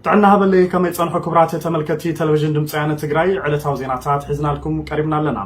ጥዕና ሃበለይ፣ ከመይ ጸንሑ ክቡራት ተመልከትቲ ቴሌቪዥን ድምፂ ወያነ ትግራይ? ዕለታዊ ዜናታት ሒዝናልኩም ቀሪብና ኣለና።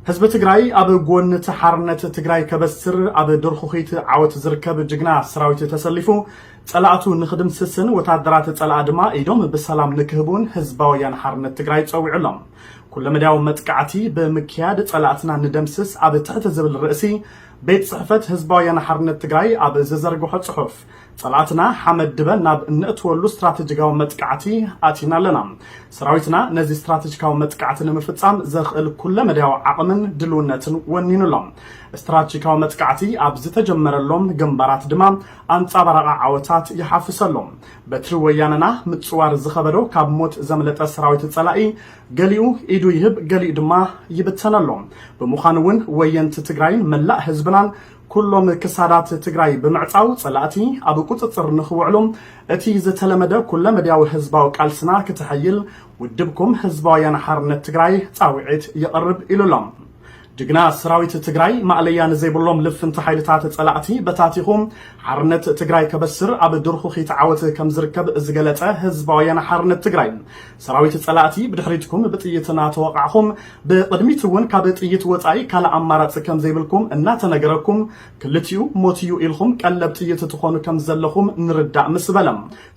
ህዝቢ ትግራይ ኣብ ጎኒ እቲ ሓርነት ትግራይ ከበስር ኣብ ድርኹኺት ዓወት ዝርከብ ጅግና ሰራዊት ተሰሊፉ ጸላእቱ ንኽድምስስን ወታደራት ጸላእ ድማ ኢዶም ብሰላም ንክህቡን ህዝባዊ ወያነ ሓርነት ትግራይ ጸዊዑ ኣሎ። ኩለመዳያዊ መጥቃዕቲ ብምክያድ ጸላእትና ንደምስስ ኣብ ትሕቲ ዝብል ርእሲ ቤት ጽሕፈት ህዝባዊ ወያነ ሓርነት ትግራይ ኣብ ዝዘርግሖ ጽሑፍ፣ ጸላእትና ሓመድ ድበ ናብ እነእትወሉ ስትራቴጂካዊ መጥቃዕቲ ኣቲና ኣለና። ሰራዊትና ነዚ ስትራቴጂካዊ መጥቃዕቲ ንምፍጻም ዘኽእል ኩለመዳያዊ ዓቕምን ድልውነትን ወኒኑ ኣሎ። ስትራቴጂካዊ መጥቃዕቲ ኣብ ዝተጀመረሎም ግንባራት ድማ ኣንጻባራቓ ዓወታት ይሓፍስ ኣሎ። በትሪ ወያነና ምጽዋር ዝኸበዶ ካብ ሞት ዘምለጠ ሰራዊት ጸላኢ ገሊኡ ኢዱ ይህብ፣ ገሊኡ ድማ ይብተን ኣሎ። ብምዃኑ እውን ወየንቲ ትግራይን መላእ ህዝብናን ኩሎም ክሳዳት ትግራይ ብምዕጻው ጸላእቲ ኣብ ቁጽጽር ንኽውዕሉ እቲ ዝተለመደ ኩለመዳያዊ ህዝባዊ ቃልስና ክተሐይል ውድብኩም ህዝባውያን ሓርነት ትግራይ ጻውዒት የቕርብ ኢሉ ኣሎ። ጅግና ሰራዊት ትግራይ ማእለያ ንዘይብሎም ልፍንቲ ሓይልታት ጸላእቲ በታቲኹ ሓርነት ትግራይ ከበስር ኣብ ድርኹኺት ዓወት ከም ዝርከብ ዝገለጸ ህዝባውያን ሓርነት ትግራይ፣ ሰራዊት ጸላእቲ ብድሕሪትኩም ብጥይት እናተወቃዕኹም፣ ብቕድሚት እውን ካብ ጥይት ወጻኢ ካልእ ኣማራጺ ከም ዘይብልኩም እናተነገረኩም፣ ክልቲኡ ሞት እዩ ኢልኹም ቀለብ ጥይት ትኾኑ ከም ዘለኹም ንርዳእ ምስ በለ፣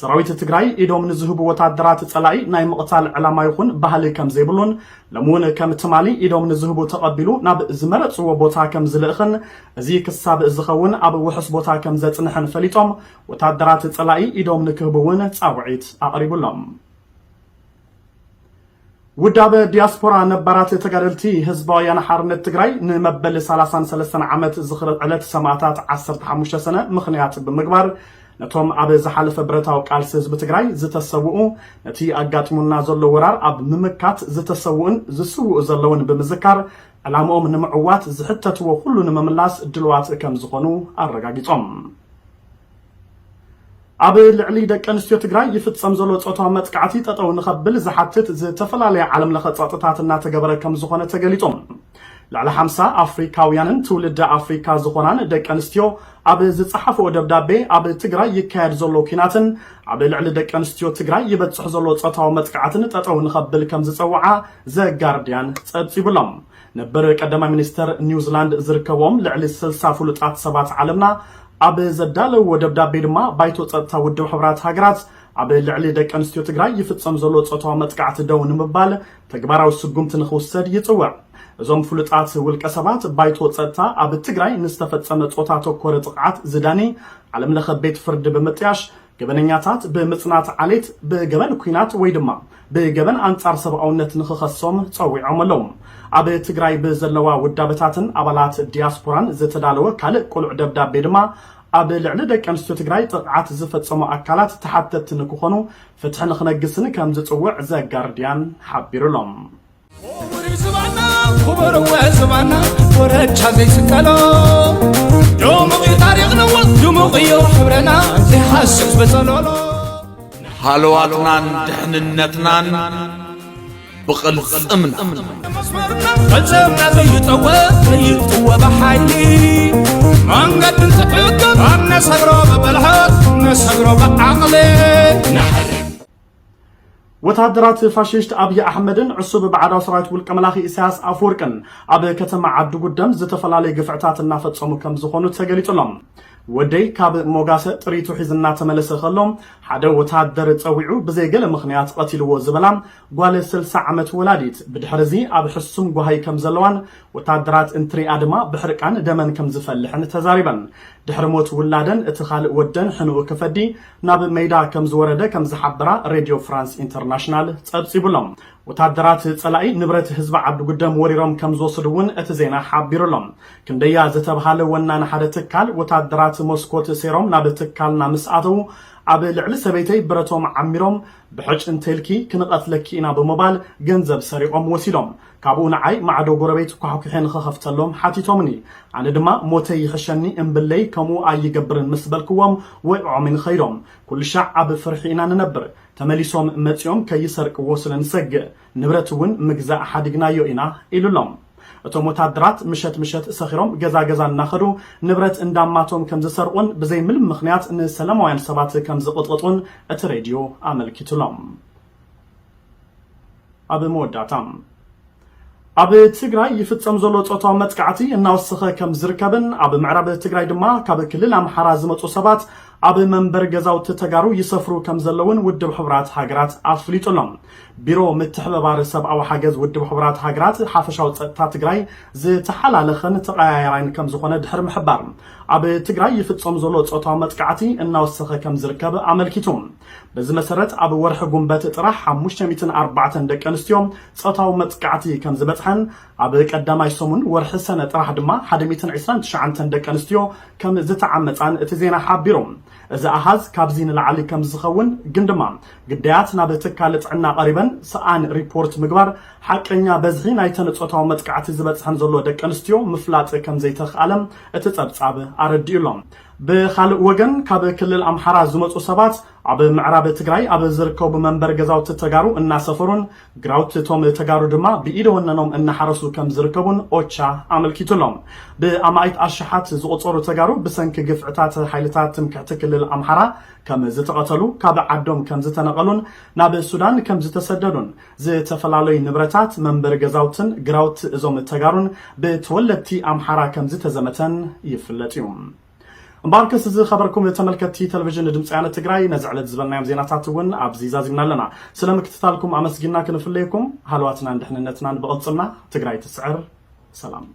ሰራዊት ትግራይ ኢዶም ንዝህቡ ወታደራት ጸላኢ ናይ ምቕታል ዕላማ ይኹን ባህሊ ከም ዘይብሉን፣ ሎሚ እውን ከም ትማሊ ኢዶም ንዝህቡ ተቐቢሉ ናብ ዝመረጽዎ ቦታ ከም ዝልእኽን፣ እዚ ክሳብ ዝኸውን ኣብ ውሑስ ቦታ ከም ዘጽንሕን ፈሊጦም፣ ወታደራት ጸላኢ ኢዶም ንክህቡ እውን ጻውዒት ኣቕሪቡሎም። ውዳበ ዲያስፖራ ነባራት ተጋደልቲ ህዝባዊ ወያነ ሓርነት ትግራይ ንመበል ሰላሳን ሰለስተን ዓመት ዝኽሪ ዕለት ሰማእታት ዓሰርተ ሓሙሽተ ሰነ ምኽንያት ብምግባር፣ ነቶም ኣብ ዝሓለፈ ብረታዊ ቃልሲ ህዝቢ ትግራይ ዝተሰውኡ፣ ነቲ ኣጋጢሙና ዘሎ ወራር ኣብ ምምካት ዝተሰውኡን ዝስውኡ ዘለውን ብምዝካር፣ ዕላምኦም ንምዕዋት ዝሕተትዎ ኩሉ ንምምላስ ድልዋት ከም ዝኾኑ ኣረጋጊጾም። ኣብ ልዕሊ ደቂ ኣንስትዮ ትግራይ ይፍጸም ዘሎ ጾታዊ መጥቃዕቲ ጠጠው ንኸብል ዝሓትት ዝተፈላለያ ዓለም ለኸ ጸቕጥታት እናተገበረ ከም ዝኾነ ተገሊጹ። ልዕሊ ሓምሳ ኣፍሪካውያንን ትውልዲ ኣፍሪካ ዝኾናን ደቂ ኣንስትዮ ኣብ ዝጸሓፍኦ ደብዳቤ፣ ኣብ ትግራይ ይካየድ ዘሎ ኲናትን ኣብ ልዕሊ ደቂ ኣንስትዮ ትግራይ ይበጽሕ ዘሎ ጾታዊ መጥቃዕትን ጠጠው ንኸብል ከም ዝጸውዓ ዘጋርድያን ጸብጺቡሎም። ነበር ቀዳማይ ሚኒስተር ኒውዚላንድ ዝርከቦም ልዕሊ ስልሳ ፍሉጣት ሰባት ዓለምና ኣብ ዘዳለውዎ ደብዳቤ ድማ፣ ባይቶ ጸጥታ ውድብ ሕቡራት ሃገራት ኣብ ልዕሊ ደቂ ኣንስትዮ ትግራይ ይፍጸም ዘሎ ጾታዊ መጥቃዕቲ ደው ንምባል ተግባራዊ ስጉምቲ ንኽውሰድ ይጽውዕ። እዞም ፍሉጣት ውልቀ ሰባት፣ ባይቶ ጸጥታ ኣብ ትግራይ ንዝተፈጸመ ጾታ ተኮረ ጥቕዓት ዝዳኒ ዓለም ለኸ ቤት ፍርዲ ብምጥያሽ፣ ገበነኛታት ብምጽናት ዓሌት፣ ብገበን ኲናት ወይ ድማ ብገበን ኣንጻር ሰብኣውነት ንኽኸሶም ጸዊዖም ኣለዉ። ኣብ ትግራይ ብዘለዋ ውዳበታትን ኣባላት ዲያስፖራን ዝተዳለወ ካልእ ቅሉዕ ደብዳቤ ድማ፣ ኣብ ልዕሊ ደቂ ኣንስትዮ ትግራይ ጥቕዓት ዝፈጸሙ ኣካላት ተሓተትቲ ንክኾኑ ፍትሒ ንኽነግስን ከም ዝጽውዕ ዘጋርድያን ሓቢሩ ኣሎ። ክቡር እዩ ዝባና፣ ክቡር እወ ዝባና፣ ወረቻ ዘይስቀሎ። ድሙቕ እዩ ታሪኽና፣ ድሙቕ እዩ ሕብረና፣ ዘይሃስስ በጸሎሎ። ሃለዋትናን ድሕንነትናን ብቕልጽምና። መስመርና፣ ቅልጽምና ዘይጠወ፣ ዘይጥወ ብሓይሊ። መንገዲ እንትዕቅብ፣ ነሰግሮ ብብልሓት፣ ነሰግሮ ብዓቕሊ። ወታደራት ፋሽስት ኣብይ ኣሕመድን ዕሱብ ባዕዳዊ ሰራዊት ውልቀ መላኺ ኢሳያስ ኣፈወርቅን ኣብ ከተማ ዓዲ ጉደም ዝተፈላለዩ ግፍዕታት እናፈጸሙ ከም ዝኾኑ ተገሊጹ ኣሎ። ወደይ ካብ ሞጋሰ ጥሪቱ ሒዙ እናተመለሰ ከሎ፣ ሓደ ወታደር ጸዊዑ ብዘይ ገለ ምኽንያት ቀቲልዎ ዝበላ ጓል ስልሳ ዓመት ወላዲት፣ ብድሕሪ እዚ ኣብ ሕሱም ጓሂ ከም ዘለዋን ወታደራት እንትሪኣ ድማ ብሕርቃን ደመን ከም ዝፈልሕን ተዛሪበን። ድሕሪ ሞት ውላደን እቲ ካልእ ወደን ሕኑኡ ክፈዲ ናብ ሜዳ ከም ዝወረደ ከም ዝሓበራ ሬድዮ ፍራንስ ኢንተርናሽናል ጸብጺቡ ኣሎ። ወታደራት ጸላኢ ንብረት ህዝቢ ዓዲ ጉደም ወሪሮም ከም ዝወሰዱ እውን እቲ ዜና ሓቢሩ ኣሎ። ክንደያ ዝተብሃለ ወናኒ ሓደ ትካል፣ ወታደራት መስኮት ሰይሮም ናብ ትካልና ምስ ኣተዉ፣ ኣብ ልዕሊ ሰበይተይ ብረቶም ዓሚሮም፣ ብሕጭ እንተልኪ ክንቐትለኪ ኢና ብምባል ገንዘብ ሰሪቖም ወሲዶም። ካብኡ ንዓይ ማዕዶ ጎረቤት ኳሕኲሐ ንኽኸፍተሎም ሓቲቶምኒ። ኣነ ድማ ሞተይ ይሕሸኒ እምብለይ ከምኡ ኣይገብርን ምስ በልክዎም ወቂዖምኒ ኸይዶም። ኩሉ ሻዕ ኣብ ፍርሒ ኢና ንነብር። ተመሊሶም መጺኦም ከይሰርቅዎ ስለ ንሰግእ፣ ንብረት እውን ምግዛእ ሓዲግናዮ ኢና ኢሉሎም። እቶም ወታደራት ምሸት ምሸት ሰኺሮም ገዛ ገዛ እናኸዱ ንብረት እንዳማቶም ከም ዝሰርቑን ብዘይ ምንም ምኽንያት ንሰላማውያን ሰባት ከም ዝቕጥቕጡን እቲ ሬድዮ ኣመልኪቱ ኣሎ። ኣብ መወዳእታ፣ ኣብ ትግራይ ይፍጸም ዘሎ ጾታዊ መጥቃዕቲ እናወሰኸ ከም ዝርከብን ኣብ ምዕራብ ትግራይ ድማ ካብ ክልል ኣምሓራ ዝመጹ ሰባት ኣብ መንበሪ ገዛውቲ ተጋሩ ይሰፍሩ ከም ዘለውን ውድብ ሕቡራት ሃገራት ኣፍሊጡ ኣሎ። ቢሮ ምትሕብባር ሰብኣዊ ሓገዝ ውድብ ሕቡራት ሃገራት ሓፈሻዊ ጸጥታ ትግራይ ዝተሓላለኸን ተቐያያራይን ከም ዝኾነ ድሕሪ ምሕባር፣ ኣብ ትግራይ ይፍጸም ዘሎ ጾታዊ መጥቃዕቲ እናወሰኸ ከም ዝርከብ ኣመልኪቱ። በዚ መሰረት ኣብ ወርሒ ጉንበት ጥራሕ ሓሙሽተ ሚእትን ኣርባዕተን ደቂ ኣንስትዮ ጾታዊ መጥቃዕቲ ከም ዝበጽሐን ኣብ ቀዳማይ ሰሙን ወርሒ ሰነ ጥራሕ ድማ ሓደ ሚእትን ዕስራን ትሽዓተን ደቂ ኣንስትዮ ከም ዝተዓመጻን እቲ ዜና ሓቢሩ። እዚ ኣሃዝ ካብዚ ንላዕሊ ከም ዝኸውን ግን ድማ ግዳያት ናብ ትካል ጥዕና ቀሪበን ሰኣን ሪፖርት ምግባር ሓቀኛ በዝሒ ናይተን ጾታዊ መጥቃዕቲ ዝበጽሐን ዘሎ ደቂ ኣንስትዮ ምፍላጥ ከም ዘይተኽኣለ እቲ ጸብጻብ ኣረዲኡ ኣሎ። ብኻልእ ወገን ካብ ክልል ኣምሓራ ዝመጹ ሰባት ኣብ ምዕራብ ትግራይ ኣብ ዝርከቡ መንበሪ ገዛውቲ ተጋሩ እናሰፈሩን ግራውቲ እቶም ተጋሩ ድማ ብኢደ ወነኖም እናሓረሱ ከም ዝርከቡን ኦቻ ኣመልኪቱ ኣሎ። ብኣማኢት ኣሽሓት ዝቑጸሩ ተጋሩ ብሰንኪ ግፍዕታት ሓይልታት ትምክሕቲ ክልል ኣምሓራ ከም ዝተቐተሉ፣ ካብ ዓዶም ከም ዝተነቐሉን ናብ ሱዳን ከም ዝተሰደዱን ዝተፈላለዩ ንብረታት መንበሪ ገዛውትን ግራውቲ እዞም ተጋሩን ብተወለድቲ ኣምሓራ ከም ዝተዘመተን ይፍለጥ እዩ። እምበኣርከስ ዝኸበርኩም ተመልከትቲ ቴሌቪዥን ድምፂ ወያነ ትግራይ ነዚ ዕለት ዝበልናዮም ዜናታት እውን ኣብዚ ዛዚምና ኣለና። ስለ ምክትታልኩም ኣመስጊና ክንፍለየኩም ሃለዋትናን ድሕንነትናን ብቕልፅምና ትግራይ ትስዕር። ሰላም።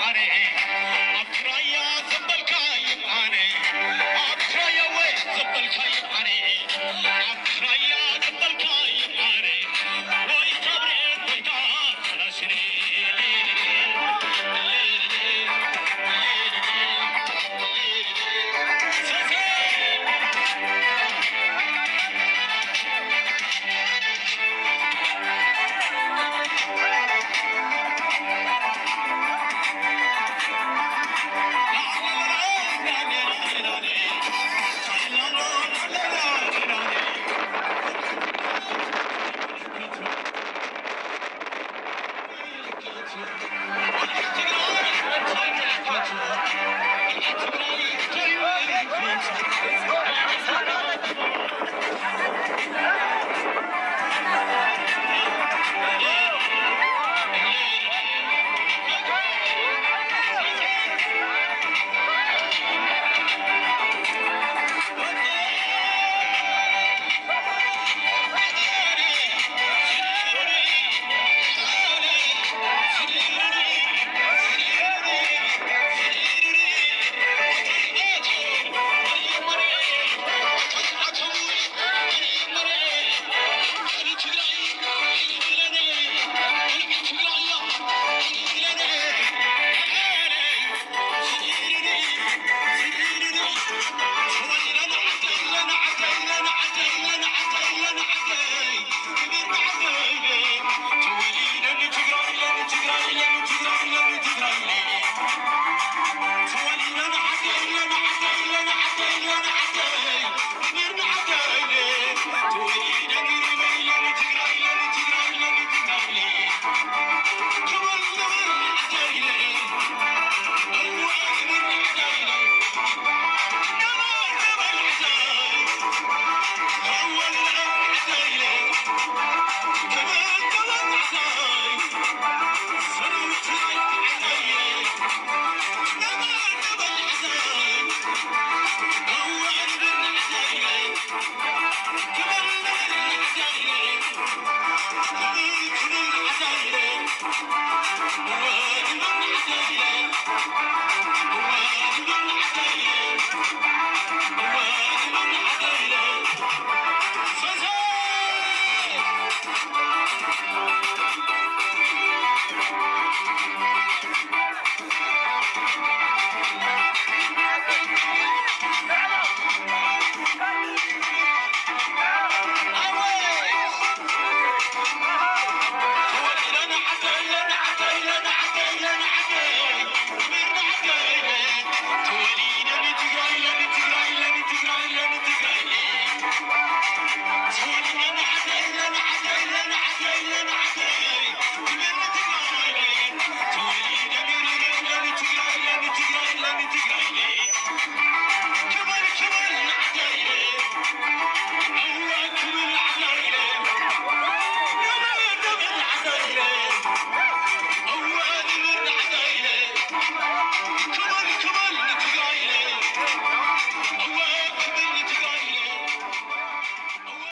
ኣብ ራያ ዘበልካ ይምዓነ፣ ኣብ ራያ ወይ ዘበልካ ይምዓነ፣ ኣብ ራያ ዘበልካ ይምዓነ፣ ወይ ካብ ርኤት ወይ ካብ ራስኒ።